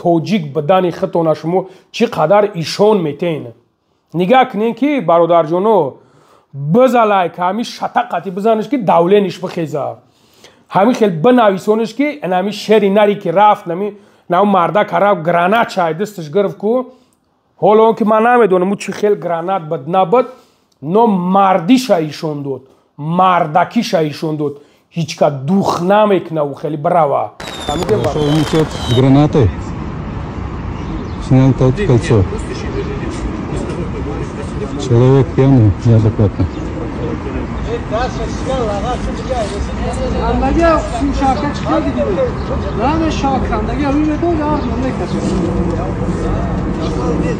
Тоҷик бидани худтона шумо чӣ қадар ишон метен. Нигаҳ кунен, ки бародарҷоно, биза лайк, ҳами шатақати бизанеш, ки давлениш бихеза. Ҳамин хел бинависонеш, ки нами шери нари ки рафт, нами нав мардака рафт, гранат чай дасташ гирифт ку. Ҳоло он ки ман намедонам, ӯ чӣ хел гранат буд, набуд, но мардиша ишон дод, мардакиша ишон дод. Ҳеҷ ка дух намекуна, ӯ хеле бирава. С гранатой снял кольцо. Человек пьяный, неадекватно.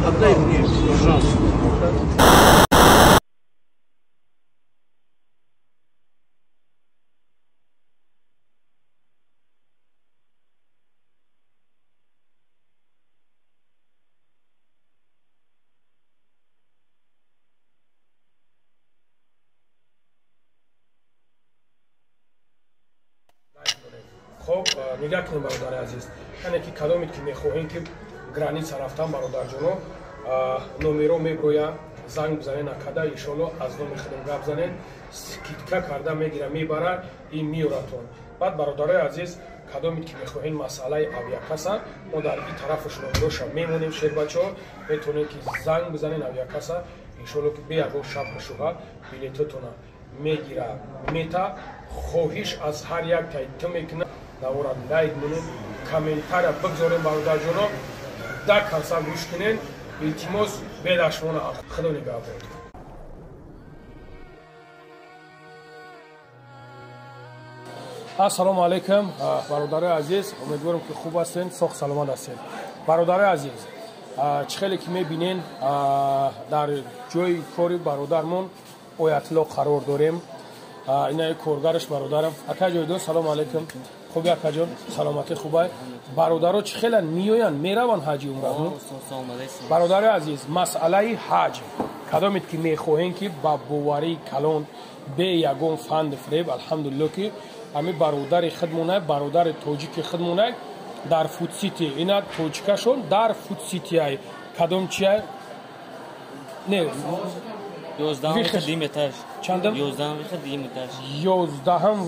Отдай мне, пожалуйста. Хоб, нигаҳ кунем, бародари азиз, яъне ки кадомед ки мехоҳем ки граница рафтан, бародарҷоно, номеро меброя, занг бизанен акада, иншолло аз номи худам гап занен, скидка карда мегира, мебара и меёратон. Баъд, бародарои азиз, кадомед ки мехоҳем масъалаи авиакасса, мо дар ин тарафаш номероша мемонем, шербачаҳо, метавонед ки занг бизанен авиакасса, иншолло ки бе ягон шабҳу шубҳа билетотона мегира, мета. Хоҳиш аз ҳар як тай ту мекунад, навора лайк монед, комментария бигзорем, бародарҷоно, да конца гӯш кунен, илтимос, бедашмона. Худо нигаҳбон. Ассалому алайкум, бародарои азиз, умедворам, ки хуб ҳастен, соғ саломат ҳастен. Бародарои азиз, чӣ хеле ки мебинен, дар ҷои кори бародармон Оятулло қарор дорем. Ина коргараш бародарам ака ҷойдон. Салому алайкум, хуби, акаҷон, саломатӣ хубай? Бародаро, чӣ хела меоянд, мераванд ҳаҷи умра? Бародарои азиз, масъалаи ҳаҷ, кадомед ки мехоҳем ки ба боварии калон, бе ягон фанду фиреб, алҳамдулилло, ки ҳами бародари худмонай, бародари тоҷики худмонай, дар Фудсити, ина тоҷикашон дар Фудситиай, кадом чиай, не? Чандам? 11-ум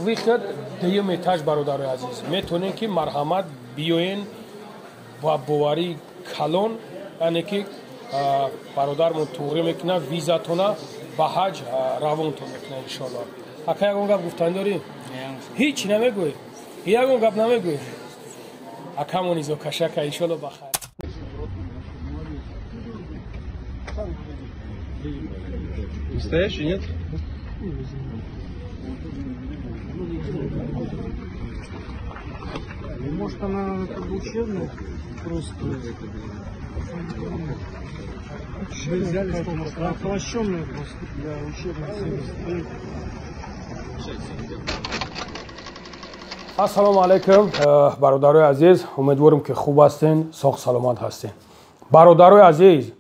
выход, дуюм этаж. Бародарои азиз, метавонем ки марҳамат биёен ба боварии калон, яъне ки бародармон туғрӣ мекунад визатона, ба ҳаҷ равонтон мекунад, иншоалло. Ака, ягон гап гуфтан дорӣ? Ҳеҷ намегӯӣ? Ягон гап намегӯӣ? Акамон изокашака, иншоалло, ба хайр. Настоящий, нет? Может, она как бы учебная, просто. Вы взяли, что может, она упрощенная просто для учебных целей. Ассалому алайкум, бародарои азиз, умедворам, ки хуб ҳастен, соғ саломат ҳастен. Бародарои азиз,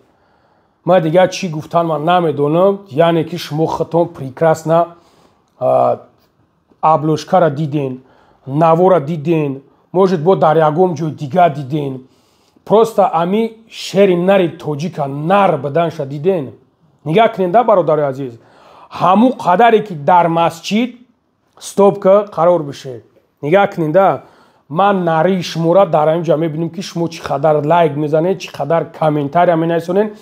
ман дигар чӣ гуфтан ман намедонам, яъне ки шумо худтон прекрасно обложкара диден, навора диден, может, бо дар ягон ҷой дигар диден. Просто ами шери нари тоҷика нар биданша диден. Нигаҳ кунед да, бародарои азиз, ҳамун қадаре ки дар масҷид стопка қарор бишед. Нигаҳ кунед да, ман нарии шуморо дар ҳамин ҷо мебинем, ки шумо чӣ қадар лайк мезанед, чӣ қадар комментария менависонед,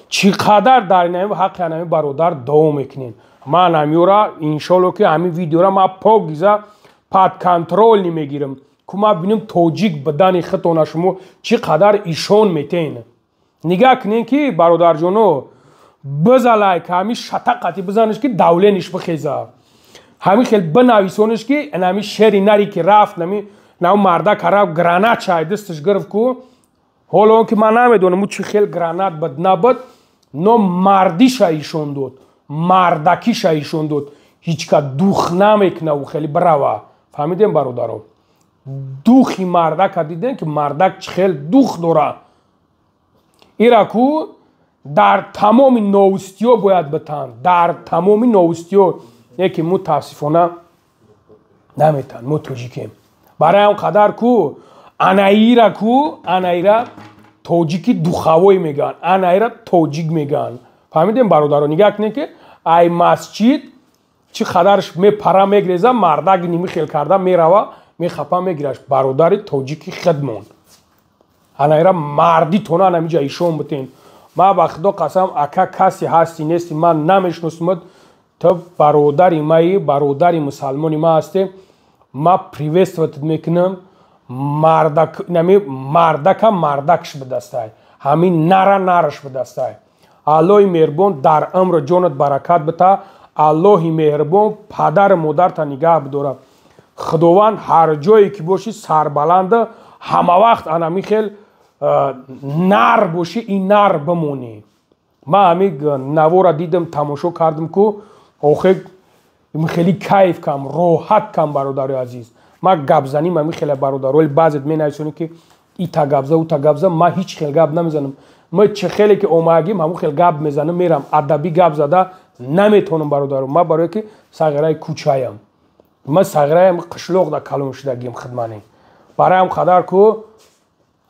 чӣ қадар дар ин ҳаққи анами бародар дуо мекунед. Ман ҳамиёра, иншолло, ки ҳамин видеора ман покиза под контроль мегирам, ку ман бинем тоҷик бидани худтона шумо чӣ қадар ишон метен. Нигаҳ кунед, ки бародарҷоно, биза лайк, ҳами шатақати бизанеш, ки давлениш бихеза. Ҳамин хел бинависонеш, ки нами шери нари ки рафт, нами нав мардака рафт, гранат чай дасташ гирифт ку. Ҳоло он ки ман намедонам, ӯ чӣ хел гранат буд, набуд, но мардиша ишон дод, мардакиша ишон дод. Ҳеҷ ка дух намекуна, ӯ хеле бирава. Фаҳмидем, бародаро? Духи мардака дидем, ки мардак чӣ хел дух дора. Ира ку дар тамоми новостиҳо бояд битанд, дар тамоми новостиҳо, не ки мутаассифона наметанд. Мо тоҷикем, барои ҳам қадар ку Анаира ку, анаира тоҷики духавой мегӯянд, анаира тоҷик мегӯянд. Фаҳмидем, бародаро? Нигаҳ кунед, ки ай масҷид чӣ қадарш мепара, мегреза, мардак ними хел карда мерава, мехапа, мегираш. Бародари тоҷики хидмон, анаира мардитона анамиҷа ишон бутен. Ма ба худо қасам, ака, касе ҳасти нести, ман намешносумад, ту бародари маи, бародари мусалмони ма ҳасте. Ма приветствовать мекунам. Мардак нами мардака мардакш бидастай, ҳамин нара нараш бидастай. Аллоҳи меҳрубон дар умру ҷонат баракат бита, Аллоҳи меҳрубон падару модарта нигаҳ бидорад. Худованд ҳар ҷое ки бошӣ, сарбаланда, ҳама вақт анами хел нар бошӣ, ин нар бимонӣ. Ман ҳами навора дидам, тамошо кардам ку, охе хеле кайф кам, роҳат кам. Бародари азиз, ман гапзаним ҳами хеле, бародаро. Баъзет менависонӣ, ки ита гапза, ута гапза. Ман ҳеҷ хел гап намезанам. Ман чӣ хеле ки омагим, ҳамун хел гап мезанам, мерам. Адабӣ гап зада наметавонам, бародаро. Ман барое ки сағираи кӯчаям, ман сағираям қишлоқ да калон шудагим хидманӣ. Бароям қадар ку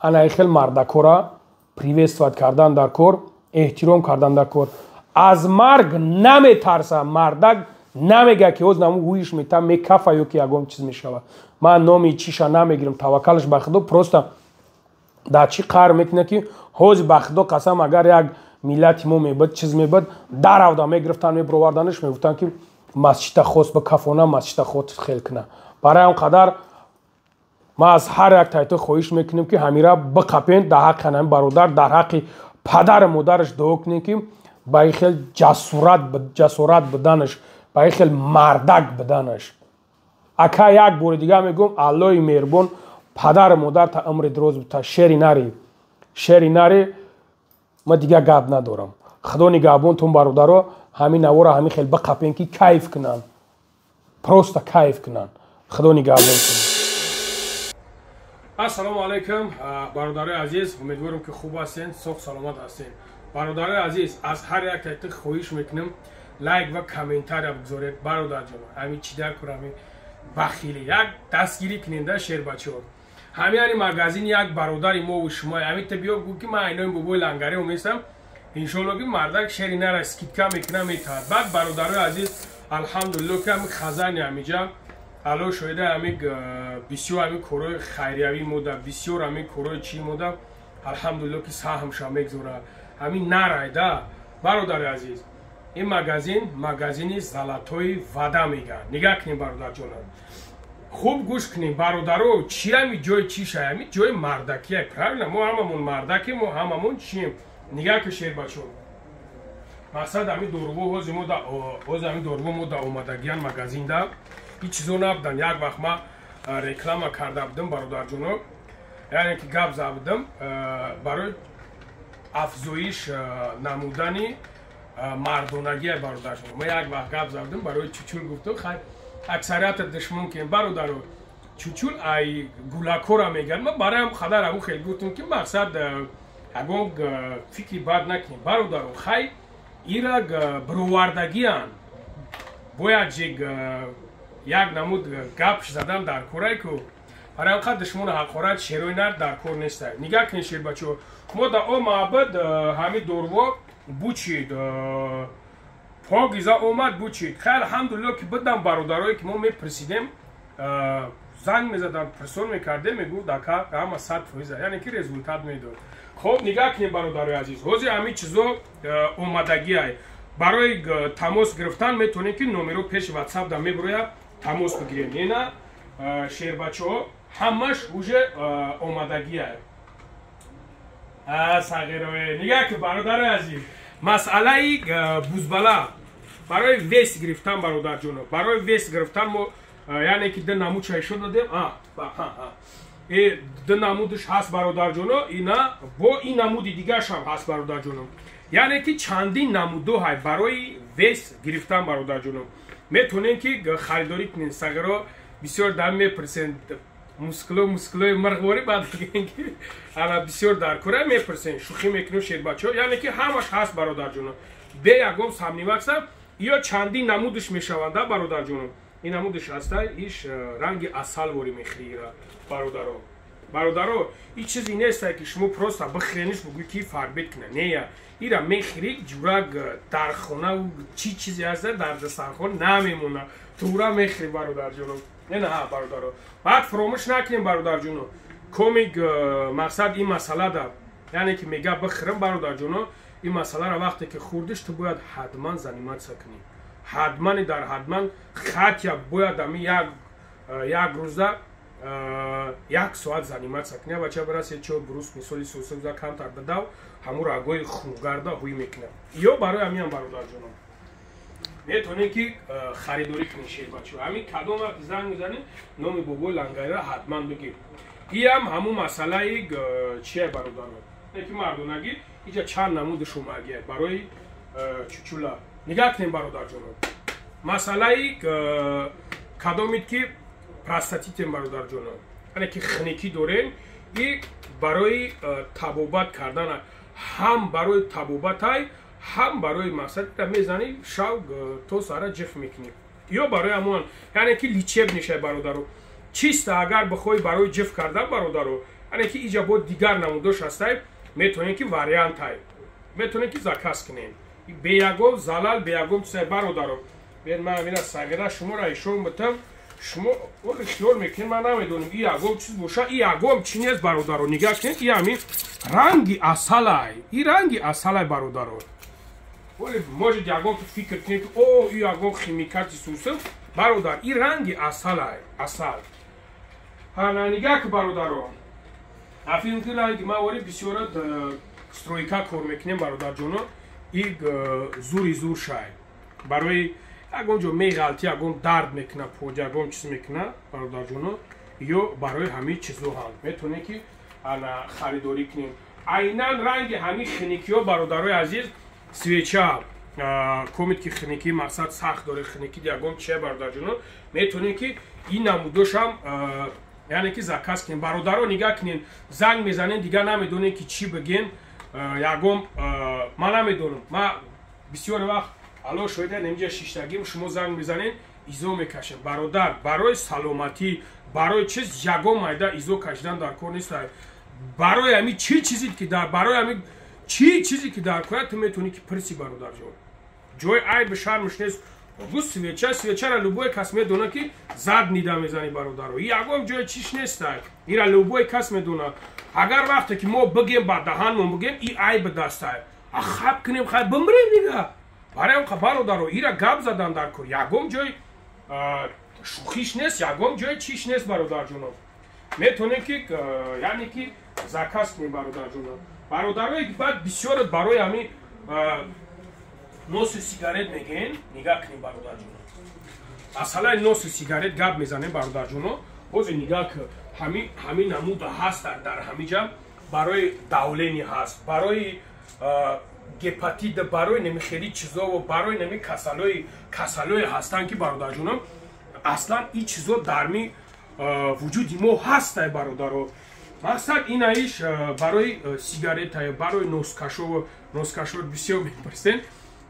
анаи хел мардакора приветствовать кардан дар кор, эҳтиром кардан дар кор. Аз марг наметарса мардак, намега ки ҳоз наму ҳуиш мета, мекафа ё ки ягон чиз мешавад. Ман номи чиша намегирам, таваккалаш ба худо. Просто дар чӣ қаҳр мекунад, ки ҳози, ба худо қасам, агар як миллати мо мебуд, чиз мебуд, даравда мегирифтанд, мебироварданаш, мегуфтанд, ки масҷида хост ба кафона, масҷида хост хел куна. Барои он қадар ман аз ҳар як тайто хоҳиш мекунем, ки ҳамира биқапен, дар ҳаққи ҳамин бародар, дар ҳаққи падару модараш дуо кунем, ки ба ин хел ҷасорат буданаш, ба ин хел мардак буданаш. Ака, як бори дигар мегӯм, Аллоҳи меҳрубон падару модарта умри дроз бута. Шери нари, шери нари. Ма дигар гап надорам. Худо нигаҳбонтон, бародаро. Ҳамин навора ҳамин хел биқапен, ки кайф кунанд, просто кайф кунанд. Худо нигаҳбонтон. Ассалому алайкум, бародарои азиз. Умедворам, ки хуб ҳастен, соғ саломат ҳастен. Бародарои азиз, аз ҳар як тайти хоҳиш мекунем, лайк ва комментария бигзоред. Бародарҷон, ҳамин чида курами бахилӣ як дастгирӣ куненда, шербачаҳо. Ҳамин ани магазин як бародари мову шумо, ҳамин та биё гӯ, ки ман айнои бобои лангари оместам. Иншоалло, ки мардак шери нара скидка мекуна, метаҳад. Баъд, бародарои азиз, алҳамдулилло, ки ҳами хазани ҳамиҷа, Алло шоҳида, ҳами бисёр ҳами корҳои хайриявӣ мода, бисёр ҳами корҳои чӣ мода, алҳамдулилло, ки саҳмша мегзора. Ҳамин нарайда, бародари азиз. Ин магазин магазини «Золотая вода» мегӯянд. Нигаҳ кунем, бародарҷонам, хуб гӯш кунем, бародаро. Чи ҳами ҷои чиша, ҳами ҷои мардакия, правильно? Мо ҳамамон мардакем, мо ҳамамон чием? Нигаҳ ки, шербачо, мақсад ҳами доруво ҳози мо, ҳози ҳами доруво мо да омадагиян магазинда. Ҳеҷ чизо набудан. Як вақт ма реклама карда будам, бародарҷоно, яъне ки гап зада будам барои афзоиш намудани мардонагия. Бародарҷоно, ма як вақт гап зада будам барои чучул, гуфтам, хай, аксарията душмон кен, бародаро, чучул ай гулакора мегӯяд. Ма бароям қадар абу хел гуфтам, ки мақсад ягон фикри бад накунем, бародаро. Хай, ира бировардагиян, бояд жи як намуд гап задан дар корай ку. Барои қад душмону ҳақорат шерои нар дар кор нестай. Нигаҳ кунед, шербачо, мо да омабад, ҳами дорво бучид, покиза омад, бучид. Хай, алҳамдулилло, ки бидам бародарое, ки мо мепурсидем, занг мезадам, пурсон мекардем, мегуфт, ака, ҳама 100%, яъне ки результат медод. Хоб, нигаҳ кунед, бародарои азиз, ҳозир ҳамин чизо омадагиай. Барои тамос гирифтан метавонед, ки номеро пеши ватсап да мебирояд, тамос бигирем. Ена, шербачаҳо, ҳамаш уже омадагиай. Сағирое, нигаҳ ки, бародарои азиз, масъалаи бузбала барои вес гирифтан, бародарҷоно, барои вес гирифтан мо, яъне ки ду намудша ишон додем. Ду намудаш ҳаст, бародарҷоно, ина бо ин намуди дигаршам ҳаст, бародарҷоно. Яъне ки чандин намудо ҳай барои вес гирифтан, бародарҷоно, метавонем, ки харидорӣ кунем. Сағиро бисёр дам мепурсен, мускуло, мускулои мирғворӣ, баъд мегӯем, ки ана бисёр дар кора мепурсен. Шӯхӣ мекунем, шербачаҳо. Яъне ки ҳамаш ҳаст, бародарҷоно, бе ягон сомневаться. Ё чандин намудаш мешаванда, бародарҷоно. Ин намудаш ҳаста, иш ранги асалворӣ мехӯрира, бародаро. Бародаро, ин чизе несте, ки шумо просто бихӯрениш, бугӯӣ, ки фарбет кина. Нея, ира мехӯрӣ, ҷурак дар хона чӣ чизе ҳаста, дар дастархон намемона, тура мехӯрӣ, бародарҷоно. Не, ҳа, бародаро, баъд фуромӯш накунем, бародарҷоно, комик мақсад ин масъала да, яъне ки мега бихӯрам, бародарҷоно, ин масъаларо вақте ки хӯрдиш, ту бояд ҳатман заниматься кунӣ, ҳатмани дар ҳатман хотя бояд ами як рӯза як соат заниматься кунӣ. Бача бара се чор брус, мисоли сусуза камтар бидав, ҳамун рагои хунгарда ҳуй мекунад. Ё барои ҳамиам, бародарҷоно, метавонем, ки харидорӣ кунем. Шербачо, ҳамин кадом вақт занг мезанем, номи бобои Лангариро ҳатман бигир. Иам ҳамун масъалаи чия, бародаро, ки мардонагӣ иҷа чанд намуди шумагия барои чучула. Нигаҳ кунем, бародарҷоно, масъалаи кадомид ки простатитем, бародарҷоно, яъне ки хникӣ дорем, и барои табобат кардана, ҳам барои табобатай, ҳам барои мақсад мезанӣ, шав то сара ҷиф мекунӣ. Ё барои ҳамон, яъне ки лечебный шай, бародаро, чисто агар бихоҳӣ барои ҷиф кардан, бародаро, яъне ки иҷа бо дигар намудош ҳастай, метавонем, ки вариантай, метавонем, ки заказ кунем беягон залал, беягон чизай, бародаро. Бен, ман амира сағира шуморо ишон битам, шумо оли хиёл мекунед, ман намедонам, и ягон чиз боша, и ягон чи нест, бародаро. Нигаҳ кунед, и ҳамин ранги асалай, и ранги асалай, бародаро. Оли может ягон фикр кунед, ки о, и ягон химикати сусу, бародар, и ранги асалай, асал. Ҳана, нигаҳ ки, бародаро, афин ки ранги ман вори бисёра стройка кор мекунем, бародарҷоно, и зури зур шай барои ягон ҷо меғалти, ягон дард мекуна, поҷ ягон чиз мекуна, бародарҷоно, ё барои ҳамин чизо ҳам метавонем, ки ана харидорӣ кунем. Айнан ранги ҳамин хиникиҳо, бародарои азиз, свеча комит, ки хиникӣ мақсад сахт доре, хиникӣ ягон чия, бародарҷоно, метавонем, ки ин намудошам, яъне ки заказ кунем. Бародаро, нигаҳ кунем, занг мезанем, дигар намедонем, ки чӣ бигем. Ягон ман намедонам, ман бисёр вақт ало шоида немҷа шиштагим, шумо занг мезанед, изо мекашем. Бародар, барои саломатӣ, барои чиз ягон майда изо кашидан дар кор нест. Барои ҳами чӣ чизе ки дар, барои ҳами чӣ чизе ки дар кора, ту метавонӣ, ки пирси, бародарҷон, ҷои айби шармш нест. Гу свеча, свечара любой кас медона, ки зад нида мезани, бародаро, ягон ҷои чиш нестай, ира любой кас медона. Агар вақте ки мо бигем, ба даҳанмон бигем, и айби дастай, хаб кунем, хай бимрем дига. Барои бародаро, ира гап задан дар кор, ягон ҷои шӯхиш нест, ягон ҷои чиш нест, бародарҷоно. Метавонем, ки яъне ки заказ кунем, бародарҷоно. Бародарое, баъд бисёр барои ҳамин носи сигарет мегӯен. Нигаҳ кунем, бародарҷоно, масъалаи носи сигарет гап мезанем, бародарҷоно. Ҳозир нигаҳ, ҳамин намуда ҳаст дар ҳамиҷа, барои давление ҳаст, барои гепатит, барои неми хели чизову барои неми касалое ҳастанд, ки, бародарҷоно, аслан ин чизо дарми вуҷуди мо ҳастай, бародаро. Мақсад инаиш барои сигарета, барои носкашо. Носкашо бисёр мепурсен,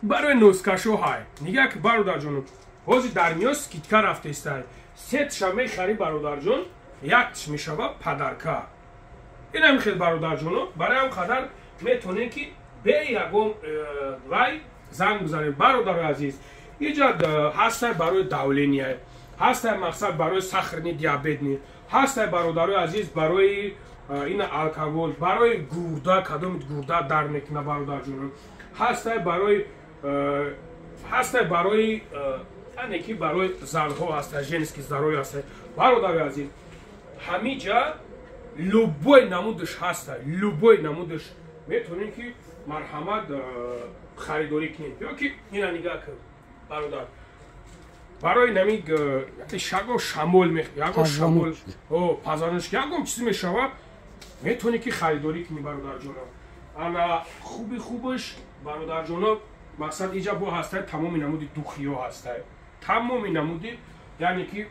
барои носкашо ҳай. Нигаҳ ки, бародарҷоно, ҳозир дар миёз скидка рафтестай, сетша мехарӣ, бародарҷон, яктиш мешава подарка. Инам хел, бародарҷоно, барои ҳам қадар метавонем, ки бе ягон вай занг бизанем, бародарои азиз. Иҷа ҳастай барои давление, ҳастай, мақсад, барои сахарный диабетный ҳастай, бародарои азиз, барои ина алкоголь, барои гурда, кадоми гурда дард мекуна, бародарҷоно, ҳастай барои, ҳастай барои, яъне ки барои занҳо ҳастай, женский здоровье ҳастай, бародарои азиз. Ҳамиҷа любой намудаш ҳастай, любой намудаш метавонем, ки марҳамат харидорӣ кунем. Ё ки ина нигаҳ кун, бародар, барои нами шаго шамол, ягон шамол, пазаниш, ягон чиз мешавад, метавонӣ, ки харидорӣ кунӣ, бародарҷоно. Ана хуби хубаш, бародарҷоно, мақсад иҷа бо ҳастай тамоми намуди духиё ҳастай, тамоми намуди, яъне ки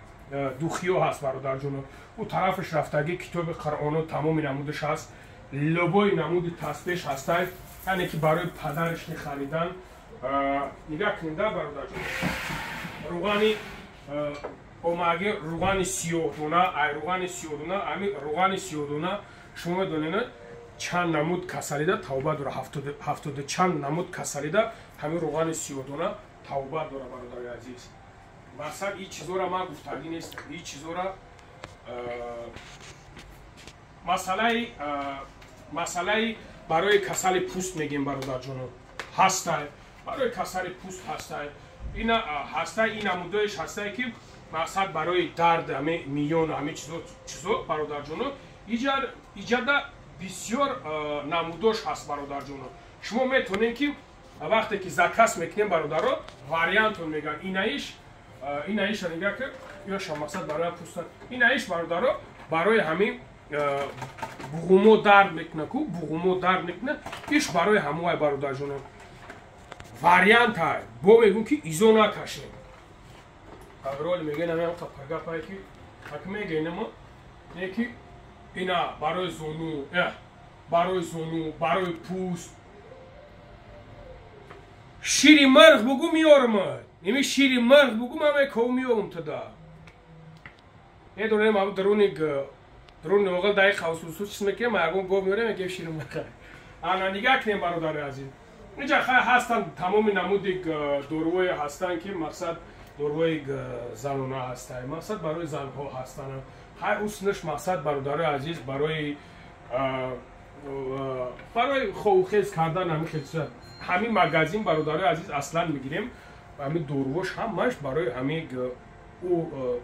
духиё ҳаст, бародарҷоно. Ӯ тарафаш рафтагӣ китоби Қуръоно тамоми намудаш ҳаст, любой намуди тасбеш ҳастай, яъне ки барои падараш харидан. Нигаҳ кунед, бародарҷон, рӯғани. Омаги руғани сиёҳдона, ай руғани сиёҳдона, ами руғани сиёҳдона шумо медонед чанд намуд касалида тавба дора, 70 чанд намуд касалида ҳамин руғани сиёҳдона тавба дора, бародари азиз. Мақсад ин чизора ман гуфтагӣ нест, ин чизора масъалаи барои касали пӯст мегем, бародарҷоно, ҳастай, барои касали пӯст ҳастай, ина ҳастай, ин намудоеш ҳастай, ки мақсад барои дард ҳами миён, ҳами чизо, бародарҷоно, иҷада бисёр намудош ҳаст, бародарҷоно. Шумо метавонед, ки вақте ки заказ мекунем, бародаро, вариантон мегӯянд. Инаиша нигаҳ ки ёша мақсад барои пӯста, инаиш, бародаро, барои ҳамин буғумо дард мекуна ку, буғумо дард мекуна, иш барои ҳамоай, бародарҷоно, варианта бо мегӯм, ки изо накашем. Роли мегӯен ҳамин қапагапае, ки ак мегӯенама не, ки ина барои зону, барои зону, барои пӯст. Шири мирғ бугу, меёрам. Ими шири мирғ бугу, ман меков меёрам туда. Медонем, ам даруни даруни оғил даи хавсусу чиз мекунем, ягон гов меёрем, мегем шири мирғ. Ана нигаҳ кунем, бародари азиз, инҷа хай ҳастанд тамоми намуди дорувое ҳастанд, ки мақсад дорувои занона ҳастанд, мақсад барои занҳо ҳастанд. Хай уснаш мақсад, бародари азиз, барои ховхез кардан ҳамин хел. Ҳамин магазин, бародари азиз, аслан мегирем, ҳамин дорувош ҳамаш барои ҳамин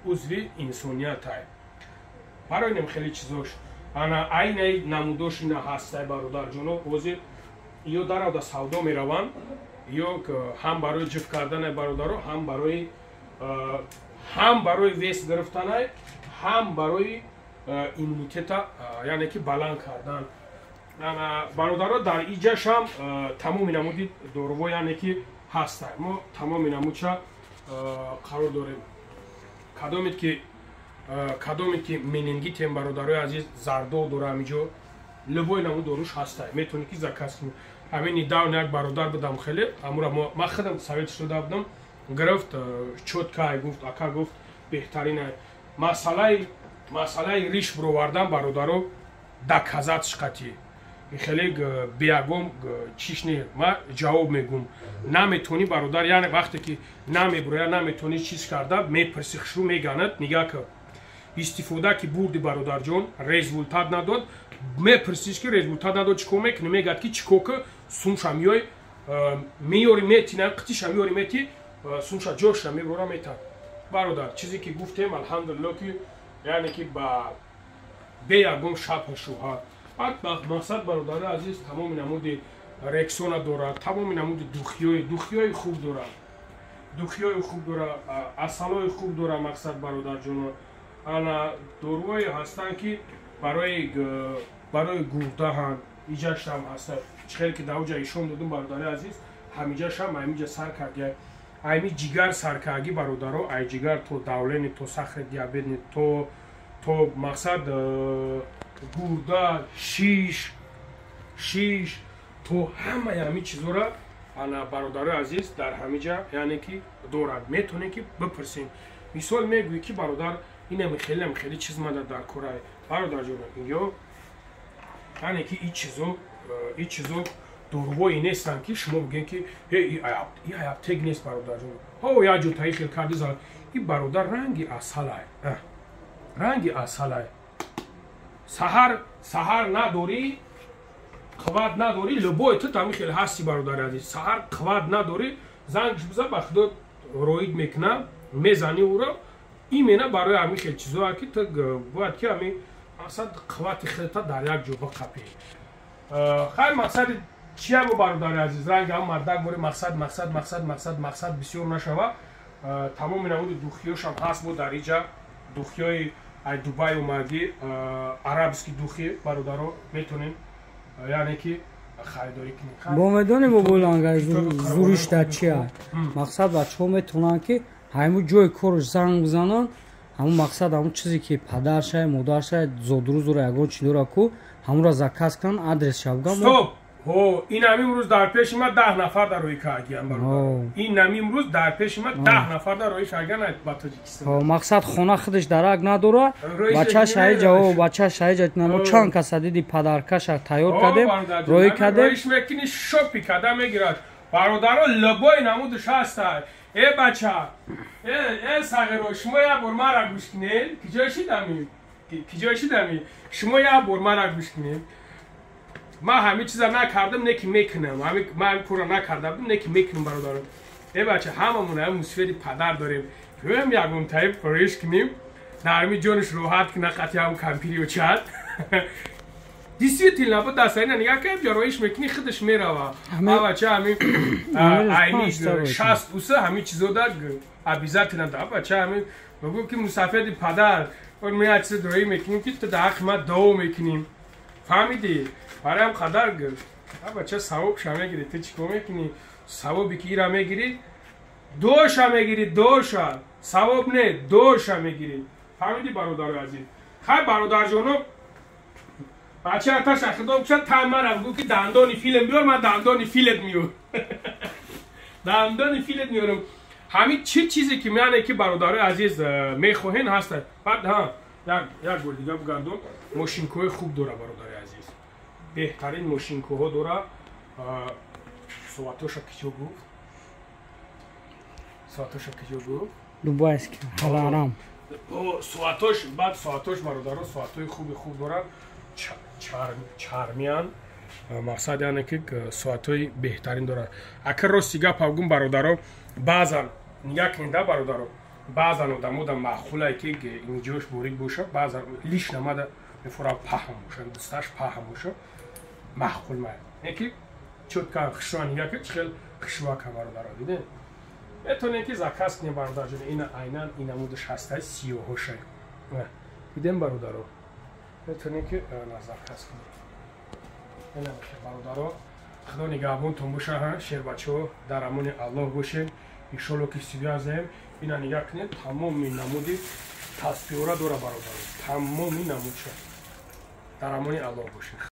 узви инсоният ай, барои нем хеле чизош. Ана айнаи намудош ина ҳастай, бародарҷоно. Ҳозир ё даравда савдо мераванд, ё ҳам барои ҷиф карданай, бародаро, ҳам барои вес гирифтанай, ҳам барои иммунитета, яъне ки баланд кардан. Бародаро, дар иҷашам тамоми намуди доруво, яъне ки ҳастай, мо тамоми намудша қарор дорем. Кадомед ки менингитем, бародарои азиз, зардол дора ҳамиҷо, любой намуд доруш ҳастай, метавонӣ ки заказ кунӣ. Ҳамин недавно як бародар будам, хеле амура ман худам совет шуда будам, гирифт, чёткай гуфт, ака, гуфт, беҳтарин. Масъалаи риш бировардан, бародаро, доказать шқати хеле беягом чиш не, ма ҷавоб мегум, наметонӣ, бародар, яъне вақте ки намебуроя, наметонӣ чиз карда, мепирси, хушрӯ меганад. Нигаҳ ки истифода ки бурди, бародарҷон, результат надод, мепирсиш, ки результат надод, чӣ кор мекунӣ? Мегӯяд, ки чӣ кор ки сумша миёй, меёри, мети, на қитиша меёри, мети, сумша ҷоша мебурора, мета. Бародар, чизе ки гуфтем, алҳамдулилло, ки яъне ки ба бе ягон шабҳу шубҳа. Баъд мақсад, бародари азиз, тамоми намуди рексона дорад, тамоми намуди духиёи хуб дорад, духиёи хуб дорад, асалои хуб дорад. Мақсад, бародарҷоно, ана дорувое ҳастанд, ки барои гурдаҳанд, иҷашам ҳаста. Чихеле ки дар оҷа ишон додум, бародари азиз, ҳамиҷашам ҳамиҷа сар кардия, айми ҷигар саркаргӣ, бародаро, ай ҷигар то давление, то сахари диабет, то мақсад гурда, шиш, то ҳамаи ҳамин чизора, ана, бародарои азиз, дар ҳамиҷа, яъне ки дорад. Метавонем ки бипурсем. Мисол мегӯӣ, ки бародар, инами хелеам хеле чиз мада дар корай, бародарҷон, ё яъне ки ин чизо дорувое нестанд, ки шумо бигӯед, ки и аптек нест, бародарҷон. Ҳо, як ҷо таи хел карди зан, ин, бародар, ранги асалай, ранги асалай. Саҳар саҳар надорӣ, қувват надорӣ, любой ту тами хел ҳасти, бародари азиз, саҳар қувват надорӣ, зангш биза, ба худо роид мекуна, мезани ӯро. Именно барои ҳамин хел чизое, ки ту бояд ки ҳамин мақсад қуввати худта дар як ҷо биқапӣ. Хайр, мақсади чия бо, бародари азиз, ранги ҳам мардак бори, мақсад, мақсад, мақсад, мақсад, мақсад бисёр нашава. Тамоми намуди духиёшам ҳаст бо дар иҷа, духиёи ай Дубай омадӣ, арабский духи, бародаро, метонем, яъне ки харидорӣ кунем. Бо медонем, боболангар зуриш дар чия? Мақсад, бачаҳо метавонанд, ки ҳамун ҷои корш занг бизананд, ҳамун мақсад, ҳамун чизе ки падаршай, модаршай зодрӯзура, ягон чи дора ку, ҳамунро заказ кунанд, адрес шабгам. Стоп. Ҳо, ин ҳамин рӯз дар пеши ма 10 нафар дар роҳи кардиям, бародар. Ин ҳамин рӯз дар пеши ма 10 нафар дар роҳи кардиан ба Тоҷикистон. Ҳо, мақсад хона худаш дарак надора, бачаш ҳайҷа, о, бачаш ҳайҷа, намо чанд каса диди падаркаша тайёр кардем, роҳи кардем. Роҳиш мекунӣ, шопи када мегирад. Бародаро, лабои намудаш ҳаста. Э бача, э сағиро, шумо як бор мара гӯш кунед. Киҷо шидами? Киҷо шидами? Шумо як бор мара гӯш кунед. Ман ҳамин чиза накардам, не ки мекунам. Ман ҳамин корро накарда будам, не ки мекунам, бародаро. Э бача, ҳамамон ҳам мусфеди падар дорем. Ҳам ягон таиб роиш кунем, нарми ҷонаш роҳат куна, қатъи ҳам кампири очад. Действительно, бо дастаина нигаҳ кардем, ҷо роиш мекунӣ, худаш мерава. А бача, ҳамин айни 60 уса ҳамин чизода обязательно да бача, ҳамин бигӯ ки мусафеди падар, он меяд чиз роӣ мекунем, ки ту дар ҳаққи ман дуо мекунем. Фаҳмидӣ? Барои ҳам қадар бача савобша мегирӣ. Ту чӣ кор мекунӣ? Савоби ки ира мегирӣ, дуоша мегирӣ, дуоша. Савоб не, дуоша мегирӣ. Фаҳмидӣ, бародари азиз? Хай, бародарҷоно, бача аташа худо кушад, та мара бигӯ ки дандони филм биёр, ман дандони филет меёрам. Дандони филет меёрам. Ҳамин чӣ чизе ки яъне ки бародарои азиз мехоҳен ҳаста. Баъд ҳа, як бор дига бигардон, мошинкаҳои хуб дора, бародари азиз. Беҳтарин мошинкаҳо дора. Соатоша киҷо гуфт? Соатоша киҷо гуфт? Дубайский, ҳаларам. Соатош, баъд соатош, бародаро, соатҳои хуби хуб доранд, чармиян. Мақсад яъне ки соатҳои беҳтарин доранд. Ака рости гап гум, бародаро, баъзан нигаҳ кунед, бародаро, баъзан одамо да маъқулае ки инҷош борик боша, баъзан лиш намада мефора паҳн боша, дасташ паҳн боша, маъқул мая. Не ки чётко хушруа нигаҳ кунед, чӣ хел хушруака, бародаро, дидем. Метавонем ки заказ кунем, бародарҷон, ина айнан ин намудаш ҳастай, сиёҳошай. Дидем, бародаро, метавонем ки заказ кунем. Ина бародаро, худо нигаҳбонтон боша, шербачаҳо, дар амони Аллоҳ бошед. Иншолло ки связем. Ина нигаҳ кунед, тамоми намуди таспиёра дора, бародаро, тамоми намудша. Дар амони Аллоҳ бошед.